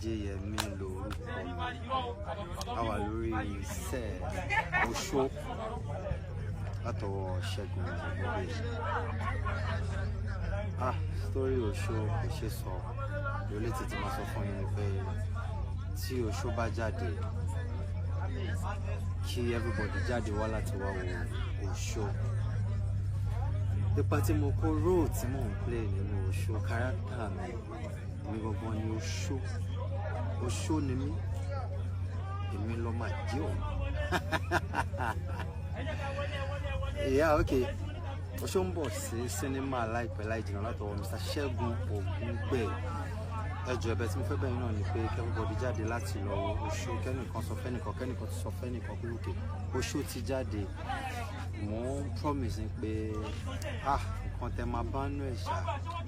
Ajéyẹmí lorúkọ mi. A wà lórí set Oṣó látọwọ́ Ṣẹ́gun Ògúngbè. Ah, story Oṣó kò ṣe sọ. Lórí tètè máa sọ fún yín ni pé tí Oṣó bá jáde, kí everybody jáde wá láti wá wo Oṣó. Ipa tí mo kó, role tí mò ń play nínú Oṣó, character mi, èmi gangan ni Oṣó. Oṣó ni mí, èmi lọ máa jẹ́ òun. Yeah, okay. Oṣó ń bọ̀ sí sinimá láìpẹ́ láì jìnnà látọwọ́ Mr. Ṣẹ́gun Ògúngbè. Ẹ jọ̀ọ́, ẹ̀bẹ̀ tí mo fẹ́ bẹ̀ yín náà ni pé everybody jáde láti lọ wo Oṣó. Kẹ́nìkan sọ fẹ́nìkan, kẹ́nìkan tó sọ fẹ́nìkan pé okay, Oṣó ti jáde. Mo ń promise yín pé ah, nǹkan tẹ máa bá nú ẹ̀ ṣá.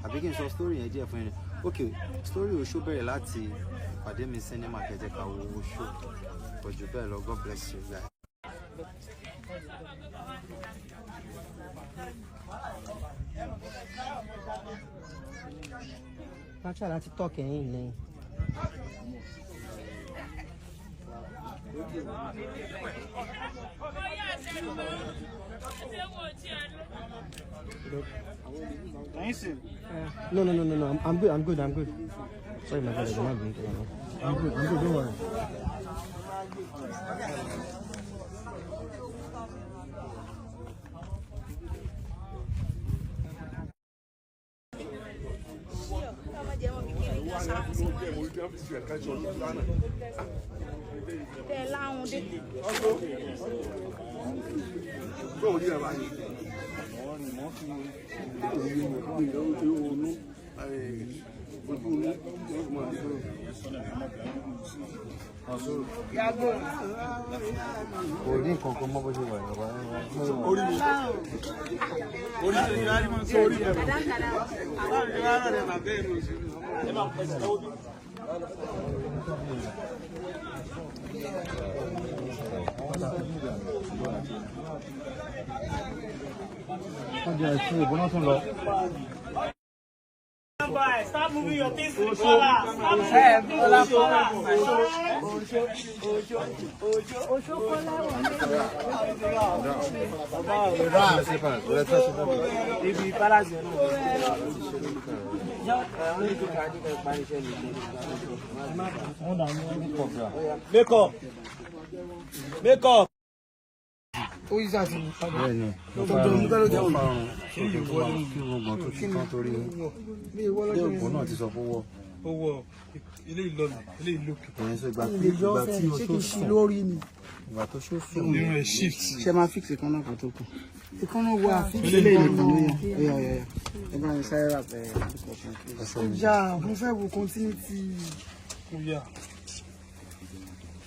Àbí kí n sọ story yẹn díẹ̀ fún yín ni? Okay, story Oṣó bẹ̀rẹ̀ láti ìpàdé mi sinimá kẹjẹ ká wo Oṣó. Kò jù bẹ́ẹ̀ lọ. God bless you guys. Máa try láti tọ́kì ẹ̀yìn lẹ́yìn. No, no, no, no, no. I'm good. I'm good. I'm good. Sorry, my brother. I'm not good. I'm good. I'm good. Don't worry. Tẹ láhùn dé. Kò rí nǹkan kan mọ́ bó ṣe wà ní ọba. Orí mi, orí mi, orí mi. Wọ́n jẹ́ ẹ̀sùn ìbọn náà tún lọ. Stop moving your things to the corner. Stop moving your things to the corner. Ibi palace yẹn náà. Make up, make up. Bẹ́ẹ̀ni, mo farun, mo farun sókè tó máa kí gbọ̀ngàn tó ti tán torí ilé ògùn náà ti sọ fún wọ́. Ó wọ ilé ìlọlẹ, ilé ìlókè. Ẹ̀yìn sọ ìgbà tí ìgbà tí oṣó sùn, ìgbà tó ṣó sùn. Irun ẹ̀ shift. Ṣe máa fix ìkànnà kan tó kù? Ìkànnà wà fix ilé ìlú ló yà. Ó yà, ó yà, ẹ bá mi sáré rà pẹ. Ìjà mo fẹ́ wo continuity. Ó yà.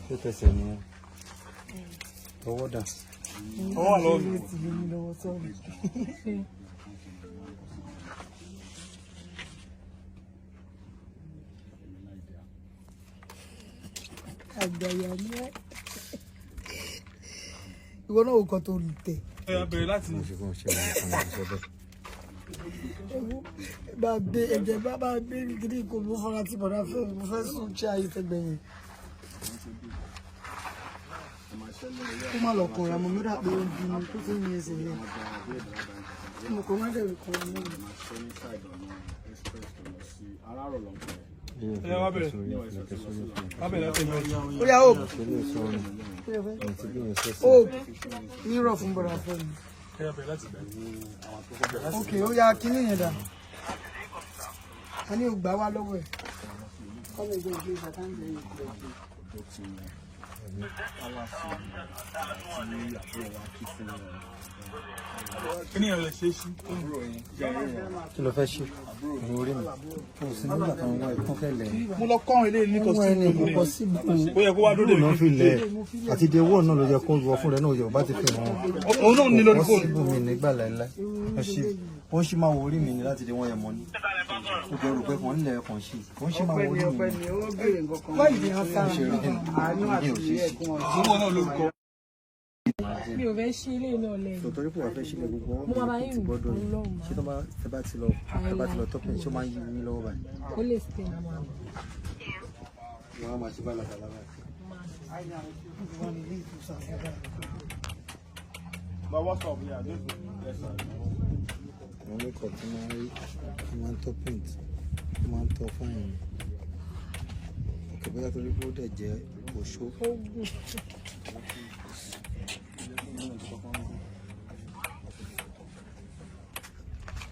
Tó tẹsẹ̀ nìyẹn, ọwọ́ dà. Ọwọ́ wà lọ́wọ́ mi. Continuity ló ní lọ́wọ́, sọ́ọ̀rì. Àgbàyà ni ẹ́. Ìwọ náà ò kàn tó tẹ̀. Ó yà, bẹ̀rẹ̀ láti. Mo ṣe kó ṣe wọn kan náà sọ bẹ́ẹ̀. Ewu bá a gbé ẹ̀jẹ̀ bá a gbé gidi kò mú fọlá tí bọ̀dá fẹ́, mo fẹ́ sùn tí ayé tẹ́gbẹ̀yìn. Kó má lọ kọ̀ra mọ́ mi, rà pé ó ń bínú tó fi ń yin ẹsẹ̀ yẹn. Mo kò má dẹ̀rù kọ̀ra mọ́ mi. Ó yà, wá bẹ̀rẹ̀. Wá bẹ̀rẹ̀ láti ẹ̀yìn. Ó yá, hope. Ó Hope mírọ̀ fún bọ̀dá fẹ́ mi. Ó yà, bẹ̀rẹ̀ láti bẹ̀rẹ̀. Ok, ó yá, kíní yẹn dà. A ní ògbà wá lọ́wọ́ ẹ̀. Come again, please. I can't hear you clearly. Kí ni ẹ̀rọ ṣe é sí? Kí ló fẹ́ ṣe? Ìwọ orí mi kò sí nígbà kan wá ikán fẹ́ lẹ̀. Mo lọ kọ́ àwọn eléyìí ní Wọ́n ẹni kò costume. kọ síbi. Ó yẹ kó wá dúró dè Náà mí. fi lẹ̀ àti day one náà ló yẹ kó wọ fún rẹ náà yẹ bá ti fi hàn. Òun náà ní lórí Kò fóònù. síbò mi nígbà láìláì. Ẹ ṣe ó ń ṣì máa wo orí mi ni láti day one yẹn mọ́ ni. Ó bẹ̀rù pé kàn ń lẹ̀ kàn ṣe kò ń ṣì máa wo orí mi ni. Ó béèrè nǹkan kan. Why you dey answer? Ó ṣe rí ní ò ṣe é ṣe. Òun náà lórúkọ. Mi ò fẹ́ ṣí ilé náà lẹ́yìn. Tòtòrí pé wàá fẹ́ sílẹ̀ gbogbo wọn Mo máa bá bí yín ti gbọ́dọ̀ rìn lọ́hùn. ṣé tó bá tẹ bá ti lọ tọ́pẹ̀, ṣé ó máa ń yí mi lọ́wọ́ báyìí? Ó lè stay na máa. Wọ́n á máa ṣe bálabàla báyìí. Wọ́n ní ilé ìtúsà fún But what's up? Yeah, this yes, sir. Àwọn oníkọ̀ tí máa ń rí tí máa ń tọ́ paint tí máa ń tọ́ fáyìn ni. Òkè bóyá torí pé ó dẹ̀ jẹ́ oṣó.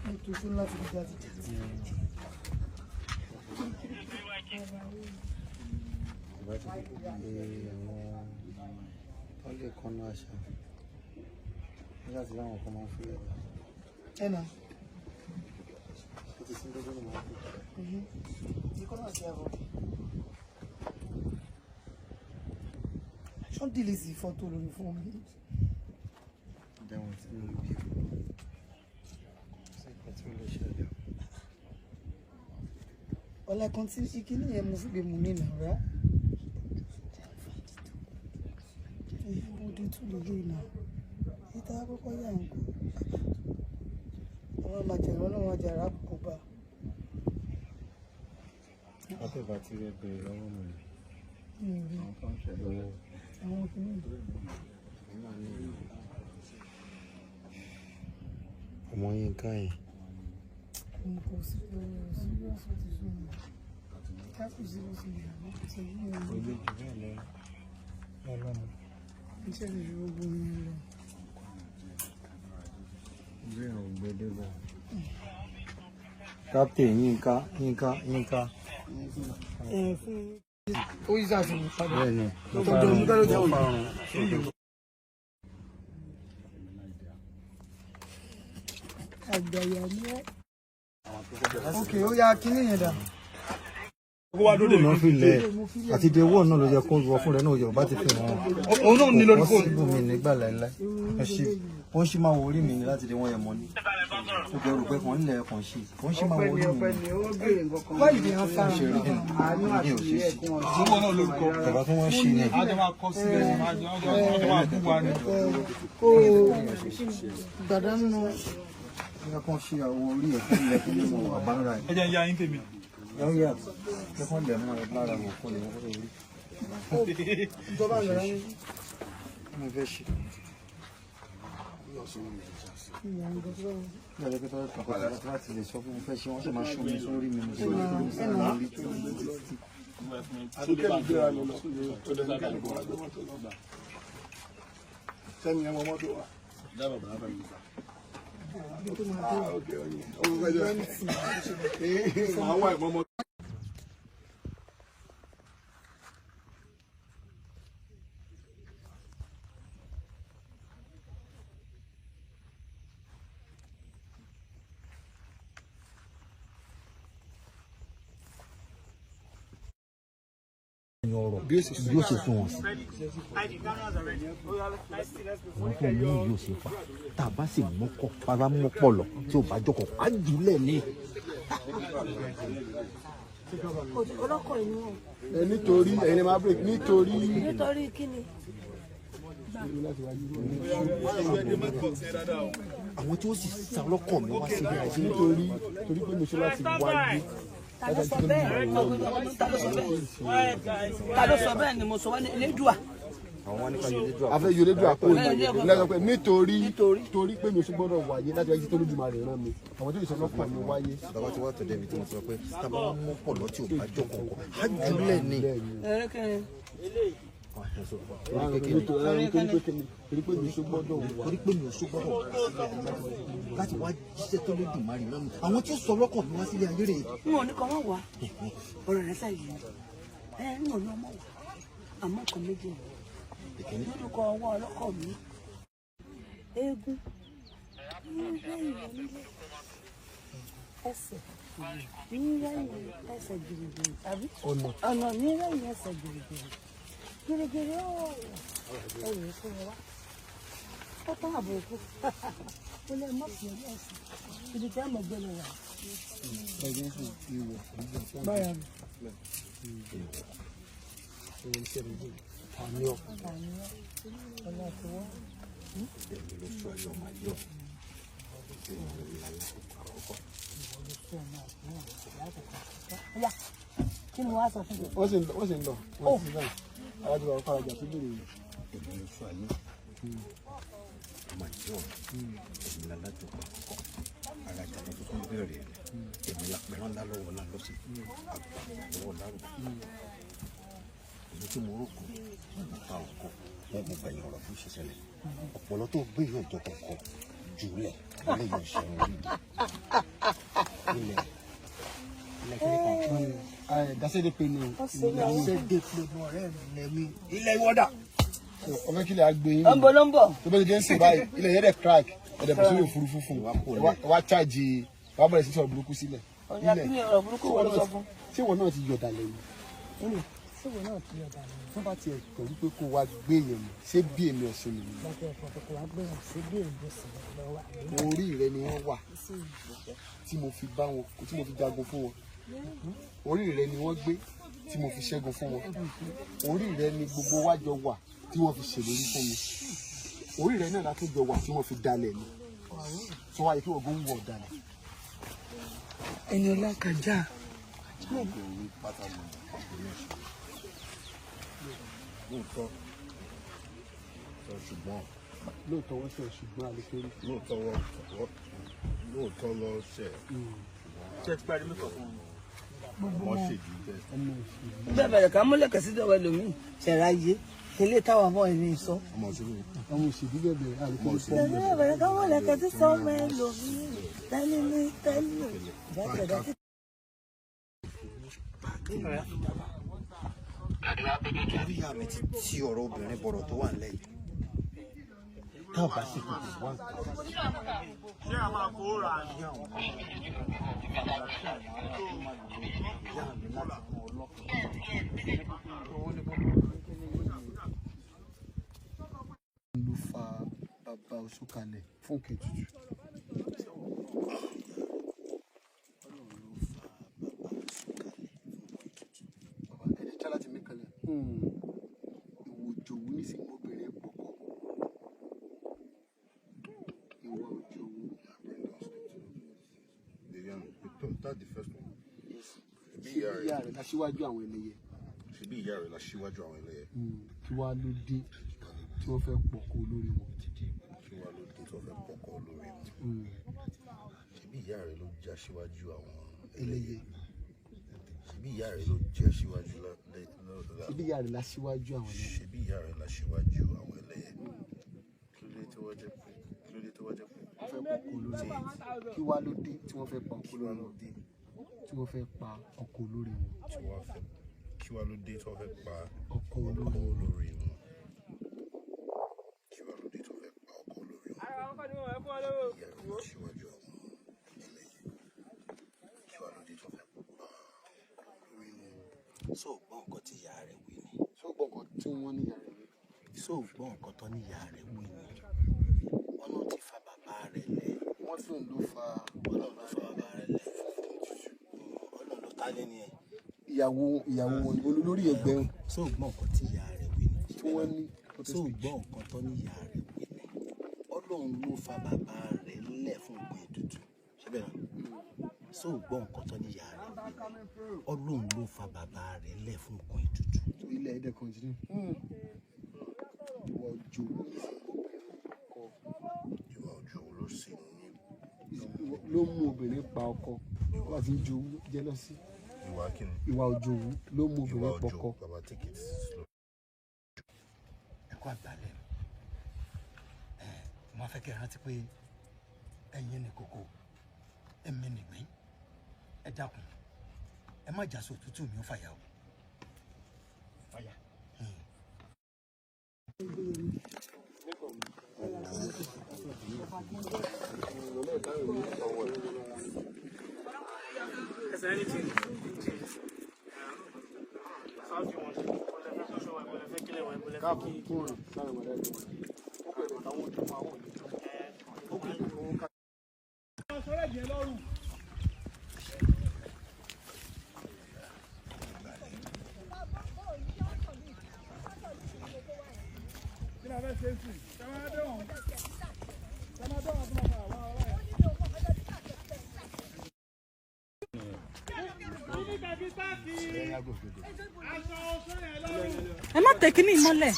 Mo tún fún láti fi jáde jáde. Ìbá ti fi pé àwọn tó lè kọ́nà àṣà. Nígbà tí láwọn kan máa ń fi Ẹ nà. Ó ti sí lójú ìmọ̀ ọ̀gbìn. Ìkọ́ náà ṣe àbọ̀. Ṣọ́n dìlìsì fọ́tò lórí fún mi. Dẹ̀wọ̀n tí mo bí o. Sí nǹkan tí ó lè ṣẹlẹ̀. Ọ̀la kan tí ìkíní yẹn mo fi gbé mu ní nàrá. Mo di tún lójú ìnà. Ìta àkọ́kọ́ yà ń kú. Àwọn màjàrá ọlọ́run àjàrà kò bá. Látẹ̀bà tí rẹ bèrè lọ́wọ́ mi. Mi ò rí àwọn kìíní. Ọmọ Yínká yẹn. Mo kò sí serious ó ti sún mi. Káfí sí ló ti yà mí. Kò sí ní ìlú. Ó lè jù bẹ́ẹ̀ lọ. Lọ́lọ́mọ. Iṣẹ́ lè fi gbogbo mi lọ. Bí àwọn ògbédè bọ̀. Captain Yínká Yínká Yínká. Ẹ fún ó yí sàṣẹ padà. Bẹ́ẹ̀ni. Tọ́jú ọmú kálọ̀ jẹ́ òun. Àgbàyà ni ẹ́. Ok, ó yá kíní yẹn dà. Náà fi lẹ̀ àti day one náà ló yẹ kó wọ fún rẹ náà Yorùbá ti fi hàn. Òun náà ní lórí fóònù. Kò possible mi nígbà láéláé. Ẹ ṣe ó ń ṣì máa wo orí mi ni láti dé wọ́n yẹn mọ́ ní. Ó bẹ̀rù pé kàn ń lẹ̀ kàn ṣe. Ó ń ṣì máa wo orí mi ni. Why you dey answer Ṣe rí ní ò ṣe ṣe. Ìwọ náà lórúkọ. Bàbá tó wọ́n ṣe ni. Àjọ máa kọ sílẹ̀, àjọ máa bú wa ni. Kó o gbàdánù. Bóyá kàn ṣe àwọn orí ẹ̀ fún ilẹ̀ kí ló mọ̀ wà bá ń ra ẹ̀. Ẹ jẹ́ ń ya yín tèmi. Lọ́yà kí wọ́n lẹ̀ mọ́ ẹ lára wò kó lè wọ́n orí. Ìjọba yàrá yín. Mo fẹ́ ṣe. Ìjọba pé tọ́lá kan láti lè sọ pé mo fẹ́ ṣe wọ́n sì máa ṣọ́ mi sórí mi mo sì rí mi sí orí títí. Sẹ́ni ẹ wọ mọ́tò wa. Màá wà ìmọ̀ mọ́tò. Ọ̀rọ̀ bí ó ṣe sún wọn sí. Àwọn tó mú yóò ṣe fà tá a bá sì mọ́kọ́ bá mọ́pọ̀ lọ tí ò bá jókòó á jùlẹ̀ ní. Ọlọ́kọ̀ inú wọn. Ẹ nítorí ẹ̀yin lè máa break nítorí. Nítorí kí ni? Àwọn tí ó sì sa ọlọ́kọ̀ mi wá síbi àìsí Nítorí torí pé mi ṣe láti wáyé. Ta ló sọ bẹ́ẹ̀? Ta ló sọ bẹ́ẹ̀? Ta ló sọ bẹ́ẹ̀ ni mo sọ wá ní Elédùà. Àwọn wọn nípa yóò lédùn Afẹ́ yóò lédùn àpò ìlú lẹ́sọ̀ pé nítorí torí pé mi ṣe gbọ́dọ̀ wáyé láti wáyé tó lójúmọ́ rẹ̀ rán mi. Àwọn tó lè sọ lọ́kàn mi wáyé. Bàbá tí wàá tó débi tí wọ́n sọ pé tá a bá mọ́pọ̀ lọ tí ò bá jókòó á jùlẹ̀ ní. Eré kẹrin. Nítorí torí pé mi ṣe gbọ́dọ̀ wá. Torí pé mi ò ṣe gbọ́dọ̀ wá sílé ayé láti wá jíṣẹ́ tó lè dùn márì lọ́nà. Àwọn tí ó sọ lọ́kàn mi wá sílé ayé rè. N ò ní kọ́ wọ́n wá. Ọ̀rọ̀ rẹ̀ sẹ́yìn. Ẹ n ò ní ọmọ wá. Àmọ́ nǹkan méjì ni. Lórúkọ ọwọ́ ọlọ́kọ̀ mi. Eégún. Nírẹ̀yìn onílé. Ẹsẹ̀. Nírẹ̀yìn ẹsẹ̀ gìrìgìrì. Àbí? Ọ̀nà nírẹ̀yìn ẹsẹ̀ gìrìgìrì. Gìrìgìrì ó ẹ̀yìn fún mi wá. Ó tán àbòkù. Ó lè mọ̀ sí orí ẹ̀sìn. Ibi tí a mọ̀ gbé lọ wà. Báyà mi. Kí ni wàá sọ fún mi? Wọ́n sì ń lọ, wọ́n sì ń lọ. Wọ́n sì ń lọ. Àwọn àti bàbá Farajà tó bèrè yìí. Èmi ló sọ ayé ọmọ ìjọ èmi lálájọ àkọ́kọ́ ara ìjà tó tún bẹ̀rẹ̀ rẹ̀ èmi lápẹ̀rẹ̀ ńlá lọ́wọ́ ńlá lọ́sí àgbà lọ́wọ́ lárò èmi tí mo rò kó mo pa ọkọ wọn mo gbẹ̀yìn ọ̀rọ̀ fún ìṣẹ̀ṣẹ̀lẹ̀ ọ̀pọ̀lọ́ tó gbé yóò jọ kọ̀ọ̀kan jùlẹ̀ ilé yóò ṣe orí ilẹ̀ ilẹ̀ kí ni kan. Dasẹ́dẹ̀ pe ni o. Dasẹ́dẹ̀ pe ni ọ̀rẹ́ mi lẹ́mí. Ilẹ̀ ìwọ́dà. Ọmọ kílẹ̀ á gbé yín. Ó ń bọ̀ ló ń bọ̀. Tó bá ti dé ń sìn báyìí, ilẹ̀ yẹn dẹ̀ crack, ẹ̀dẹ̀ bọ̀ sórí òfurufú fún un. Wá chájì, wá bẹ̀rẹ̀ sí sọ̀rọ̀ burúkú sílẹ̀. Ọ̀yà kí ni ọ̀rọ̀ burúkú wo ló sọ fún? Ṣé ìwọ náà ti yọ̀dà lẹ́yìn? Ṣé ìwọ náà ti yọ̀dà lẹ́yìn? Tó bá tiẹ̀ kọ̀ wípé kó wá gbé yẹn mọ̀, ṣé bí èmi ọ̀sìn mi ni? Bàtà ẹ̀fọ́ kò wá gbé wọn sí bí èmi ọ̀sìn mi lọ́wọ́. Orí rẹ ni wọ́n wà tí mo fi bá wọn, tí mo fi jagun fún wọn. Orí rẹ ni wọ́n gbé tí mo fi ṣẹ́gun fún wọn. Orí rẹ ni gbogbo wa jọ wà tí wọ́n fi ṣèlérí fún mi. Orí rẹ náà la tún jọ wà tí wọ́n fi dalẹ̀ mi. Sọ wáyé kí wọ́n gbóhùn wọ̀ dalẹ̀. Ẹni ọlá kàjá. Lóòótọ́ sọ ṣùgbọ́n. Lóòótọ́ wọ́n sọ ṣùgbọ́n alekere. Lóòótọ́ wọ́n lóòótọ́ lọ ṣẹ̀. Ṣé ẹ ti parí mẹ́kọ̀ọ́ fún mi? Wọ́n ṣèjì jẹ́. Bẹ́ẹ̀ bẹ̀rẹ̀ ká múlẹ̀ kẹ̀sí dọ̀wọ́ ẹlòmíì ṣẹ̀ra yé ilé táwọn ọmọ ẹni sọ. Ọmọ òṣèlú. Ọmọ òṣèlú bẹ̀rẹ̀ alekere pọ̀ mọ́. Bẹ́ẹ̀ bẹ̀rẹ̀ ká múlẹ̀ kẹ̀sí sọ́mọ ẹlòmíì tẹ́lẹ̀ ní tẹ́lẹ̀ ìdájọ́ Torí ìyá mi ti ti ọ̀rọ̀ obìnrin bọ̀rọ̀ tó wà nílẹ̀ yìí. Tá a bá sì tètè wá nǹkan. Ṣé a máa kó ra ni? Ìyá mi láti mú ọlọ́kàn. Ló fa bàbá oṣù kalẹ̀ fún kejì. Bàbá ẹni tí láti mí kalẹ̀. Ìwò òjòwú nísìnyí obìnrin pọ̀kọ̀. Ìwà òjòwú. That's the first one. Ṣé ìyá rẹ̀ láṣíwájú àwọn ẹlẹ́yẹ? Ṣebí ìyá rẹ̀ láṣíwájú àwọn ẹlẹ́yẹ. Kí wàá ló dé tí wọ́n fẹ́ pọ̀kọ̀ olórí wọn? Kí wàá ló dé tí wọ́n fẹ́ pọ̀kọ̀ olórí wọn? Ṣebí ìyá rẹ̀ ló já síwájú àwọn ẹlẹ́yẹ? Ṣebí ìyá rẹ̀ ló jẹ́ síwájú Ṣebí ìyá rẹ̀ láṣíwájú àwọn ẹlẹ́yẹ? Ṣebí ìyá rẹ̀ láṣíwájú àwọn ẹlẹ́yẹ? Kí ló dé tí wọ́n jẹ́ pé kí ló dé tí wọ́n jẹ́ pé Wọ́n fẹ́ pọ̀kọ̀ olórí wọn. Kí wàá ló dé tí wọ́n fẹ́ pa ọkọ̀ olórí wọn? Tí wọ́n fẹ́ pa ọkọ̀ olórí wọn. Tí wọ́n fẹ́ kí wàá ló dé tí wọ́n fẹ́ pa ọkọ̀ olórí wọn? Kí wàá ló dé tí wọ́n fẹ́ pa ọkọ̀ olórí wọn? Ìyá rẹ̀ ló ṣíwájú àwọn ẹlẹ́yẹ. Kí wàá ló dé tí wọ́n fẹ́ pa ọkọ̀ olórí wọn? Ṣó o gbọ́ nǹkan tí ìyá rẹ̀ wí ni? Ṣó o gbọ́ nǹkan tí wọ́n ní ìyá rẹ̀ wí? Ṣó o gbọ́ nǹkan tó ní ìyá rẹ̀ wí ni? Wọ́n ló ti fa bàbá rẹ̀ lẹ̀. Wọ́n sì ń ló fa Ọlọ́run ló fa bàbá rẹ̀ lẹ̀. Ọlọ́run ló ta lé ní ẹ̀. Ìyàwó ìyàwó wọn olórí ẹgbẹ́ wọn. Ṣó o gbọ́ nǹkan tí ìyá rẹ̀ wí ni? Tí wọ́n ní. Ṣó o gbọ́ nǹkan tó ní ìyá rẹ̀ wí ni? Ọlọ́run ló fa bàbá rẹ̀ lẹ̀ fún nǹkan ètùtù. Ṣé bẹ́ẹ̀ ni? Ṣó o gbọ́ nǹkan tó ní ìyá rẹ̀ wí ni? Ọlọ́run ló fa bàbá rẹ̀ lẹ̀ fún nǹkan ètùtù. Ilẹ̀ ẹ̀dẹ̀ kọ̀ǹtínú. Ìwà òjòwú Ìwà òjòwú ló sì ní. ló mú obìnrin pa ọkọ wọ́n ti ń jowú jẹ́lọ́sí. Ìwà kíni? Ìwà òjòwú ló mú Ìwà obìnrin òjòwú pọkọ. bàbá take it slow. Ẹ kú àgbálẹ̀ mi. Ẹ mo máa fẹ́ kẹ́ ẹ rántí pé ẹ̀yin ni kòkó, èmi nìgbín. Ẹ dákun, ẹ má jà sí òtútù mi ó fàyà o. Fàyà. Is there anything? How do you want it? Káàbọ̀ kúrò lára wọn lẹ́nu. Ó pẹ̀lú àwọn ojú wa wọ̀ ní. Ó pẹ̀lú owó ká. Ẹ má tẹ kíní mọ́lẹ̀.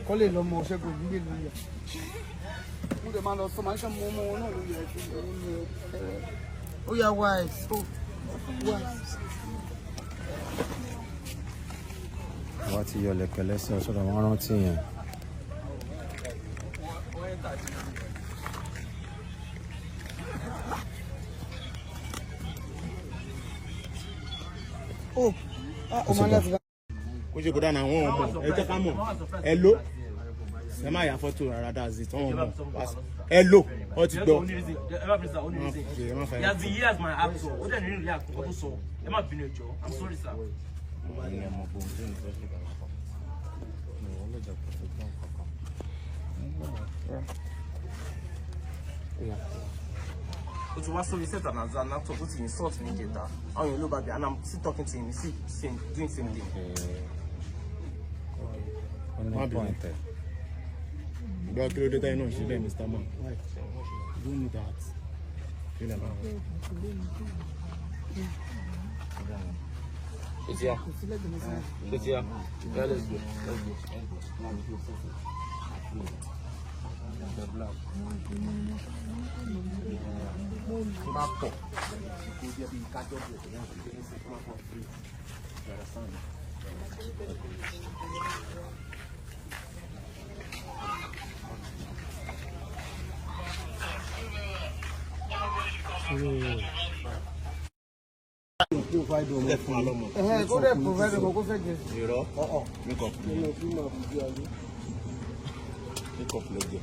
Kọ́ lè lọ mọ Ṣẹ́gun Ògúngbè ló yẹ. Mo lè máa lọ sọ, màá ṣe mọ ọmọ wọn náà ló yẹ kí n ní ẹ. Ó yá wise, ó wise. Wọ́n ti yọ lẹ̀kẹ̀ lẹ́sẹ̀ ọ̀ṣọ́dọ̀ wọn rántí yẹn. Ó ó máa ń láti bá. Kó ṣe kó dáná àwọn ọmọ ẹ jẹ́ ká mọ̀ ẹ ló ẹ má yà fọ́tò rárá that's it ọmọ ẹ ló ọ ti gbọ́. He has been here as my actor. Ó dẹ̀ nínú ilé àkọ́kọ́ tó sọ. Ẹ má bínú ẹ jọ̀ọ́. I'm sorry sir. Ó ti wá sórí set and as an actor tó ti insult mi jẹta. Àwọn èèyàn ló bá bẹ̀ and I'm still talking to him. He's still same, doing same thing. Ó ní point ẹ̀. Gbọ́ kí ló dé táyé náà ṣe bẹ́ẹ̀ Mr. Man. Don't do that. Kí lè máa wọ̀. Ṣé ti yá? Ṣé ti yá? Yeah, let's go. Let's go. Tó bá pọ̀ kó jẹ́ bí kájọ́ bí ọ̀tọ̀ náà kò ní sí kó má pọ̀ free. You understand? Ẹ̀hẹ́n, kó dẹ̀ provide ọmọ kó fẹ́ jẹ. Irọ́ makeup makeup ló jẹ.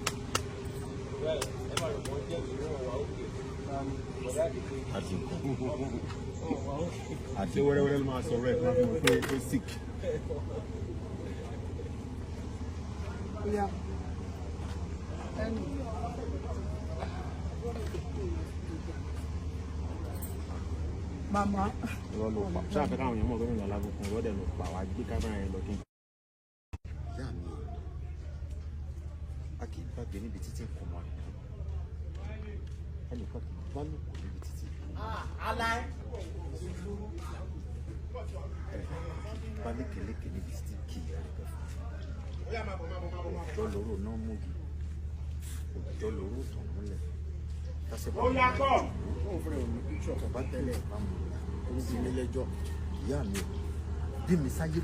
Àti nǹkan. Àti wẹ́rẹ́wẹ́rẹ́ ló máa sọ̀rọ̀ ẹ̀ máa fi mọ̀ pé ó sick. Ó yá. Ẹnu. Màmá. Irọ́ ló pa. Ṣáà fẹ́ káwọn èèyàn mọ̀ gómìnà Lábùkún irọ́ dẹ̀ ló pa wá gbé kámẹ́rà yẹn lọ kí n. Ìyá mi o, a kì í gbàgbé níbi títí nǹkan mọ́ rẹ̀, ẹnìkan kì í bá lòpọ̀ níbi títí nǹkan mọ́ rẹ̀, ẹnìkan kì í bá lékeleke níbi títí kì í rẹ̀ bẹ̀ fún òjò lóró náà múgi, òjò lóró tàn múlẹ̀ tásìbà mú bá tẹ́lẹ̀ bá mú Ó ń bí mi lẹ́jọ́. Ìyá mi o, bí mi sáyé.